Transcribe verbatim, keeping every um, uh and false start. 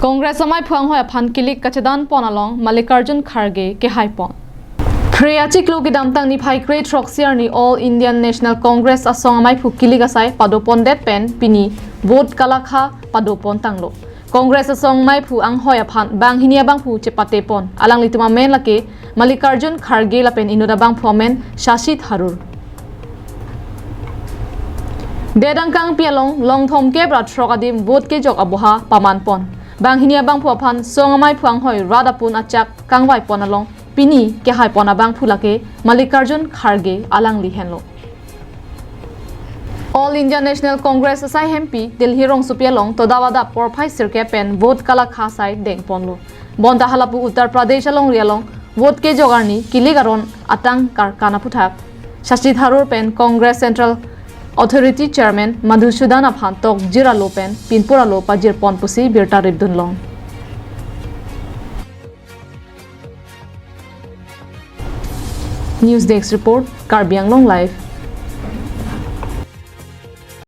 Congress amaiphu anghoi aphan kilik kachedan pon along Mallikarjun Kharge kehai pon. Phre achiklo kedamtang niphai kre throksi arni All Indian National Congress asong amaiphu kilik asai pado pondet pen pini vote kalakha pado pon tanglo. Congress asong amaiphu anghoi aphan banghini abangphu chepate pon. Alanglitum amen lake Mallikarjun Kharge lapen inut abangphu amen Shashi Tharoor. Dedang kangpi along long thomkep ra throk adim vote kejok aboha paman pon. Banghini abangphu aphan song amaiphu anghoi rat apun achak kangvai pon along pini kehai pon abangphu lake Mallikarjun Kharge alangli henlo. All India National Congress asai hempi Delhi rongsopi along todavada porphai sirkep pen vote kalakha asai deng ponlo. Bonta halapu Uttar Pradesh alongri along vote kejok arni kilik aron atang karkan aphuthak Shashi Tharoor pen Congress Central Authority Chairman Madhusudan aphan tokjir alo pen pinpur alo pajir pon pusi birta ripdun long. News Desk Report, Karbi Anglong Live.